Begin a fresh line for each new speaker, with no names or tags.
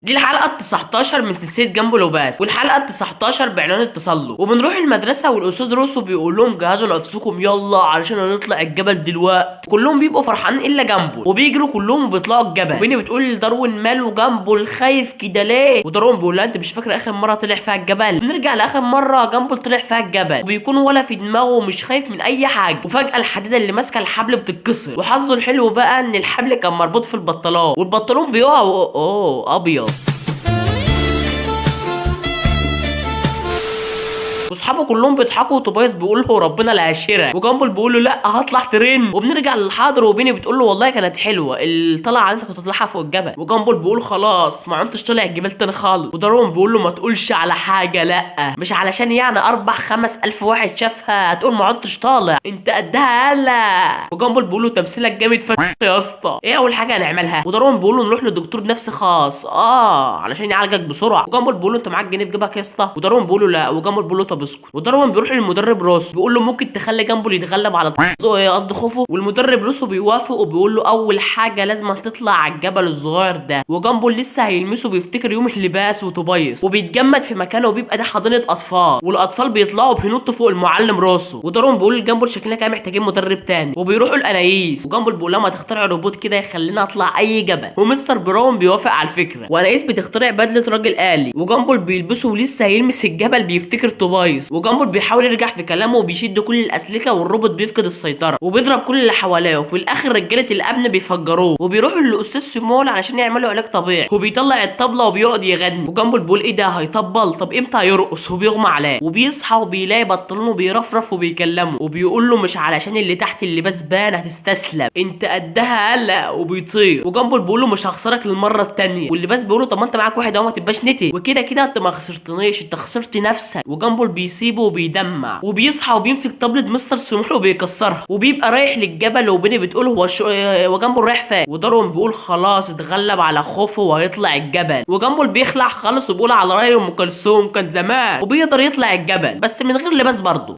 دي الحلقة ال 19 من سلسلة جامبل وباس، والحلقة ال 19 بعنوان التسلق. وبنروح المدرسة والاستاذ روسو بيقول لهم جهزوا نفسكم يلا علشان هنطلع الجبل دلوقتي. كلهم بيبقوا فرحانين الا جامبل، وبيجروا كلهم وبيطلعوا الجبل. وبيني بتقول لداروين ماله جامبل خايف كده ليه؟ وداروين بيقول لها انت مش فاكره اخر مرة طلع فيها الجبل؟ بنرجع لاخر مرة جامبل طلع فيها الجبل، وبيكون ولا في دماغه مش خايف من اي حاجة. وفجاة الحديدة اللي ماسكه الحبل بتتكسر، وحظه الحلو بقى ان الحبل كان مربوط في البنطلون، والبنطلون بيقع اوه ابيض. واصحابه كلهم بيضحكوا، وتوبايس بيقول له ربنا لا يشيرك، وجامبل بيقول له لا هطلع ترند. وبنرجع للحاضر، وبيني بتقول له والله كانت حلوة الطلعة اللي انت كنت تطلعها فوق الجبل. وجامبل بيقول خلاص ما عدتش طالع الجبال تاني خالص. وداروين بيقول له ما تقولش على حاجة، لا مش علشان يعني 4-5 الف واحد شافها هتقول ما عدتش طالع، انت قدها يلا. وجامبل بيقول له تمثيلك جامد فشخ يا اسطى، ايه اول حاجة هنعملها؟ وداروين بيقول له نروح لدكتور نفسي خاص علشان يعالجك بسرعة. وجامبل بيقول له انت معاك جنيه في جيبك يا اسطى؟ وداروين بيقول له لا. وجامبل بيقول له طب اسكت. وداروين بيروح للمدرب روسو بيقول له ممكن تخلي جامبل يتغلب على قصد خوفه. والمدرب روسو بيوافق وبيقول له اول حاجة لازم تطلع على الجبل الصغير ده. وجامبل لسه هيلمسه بيفتكر يوم اللباس وتوبايس، وبيتجمد في مكانه، وبيبقى ده حضانة اطفال، والاطفال بيطلعوا بينطوا فوق المعلم روسو. وداروين بيقول لجامبل شكلنا كده محتاجين مدرب تاني، وبيروحوا لانايس. وجامبل بيقول لها ما تخترع روبوت كده يخلينا اطلع اي جبل، ومستر براون بيوافق على الفكرة. وانايس بتخترع بدله راجل آلي، وجامبل بيلبسه ولسه هيلمس الجبل بيفتكر توبايس. وجامبل بيحاول يرجع في كلامه وبيشد كل الاسلكه، والروبوت بيفقد السيطرة وبيضرب كل اللي حواليه. وفي الاخر رجاله الامن بيفجروه، وبيروحوا للاستاذ سيمول علشان يعملوا علاج طبيعي، وبيطلع الطبلة وبيقعد يغني. وجامبل بيقول ايه ده هيطبل، طب امتى هيرقص؟ وبيغمى عليه، وبيصحى وبيلاقي بطلونه بيرفرف وبيكلمه وبيقول له مش علشان اللي تحت اللباس بان هتستسلم، انت قدها هلا. وبيطير. وجامبل بيقول له مش هخسرك للمرة الثانية، واللباس بيقول له طب ما انت معاك واحد اهو ما تبقاش نتي، وكده كده انت ما خسرتنيش، انت خسرت نفسك. وجامبل بيسيبه وبيدمع، وبيصحى وبيمسك طبلة مستر سمول وبيكسرها، وبيبقى رايح للجبل. وبيني بتقول هو وجامبل رايح فين؟ وداروين بيقول خلاص اتغلب على خوفه وهيطلع الجبل. وجامبل بيخلع خالص وبيقول على راي ام كلثوم كان زمان، وبيقدر يطلع الجبل بس من غير لباس برضه.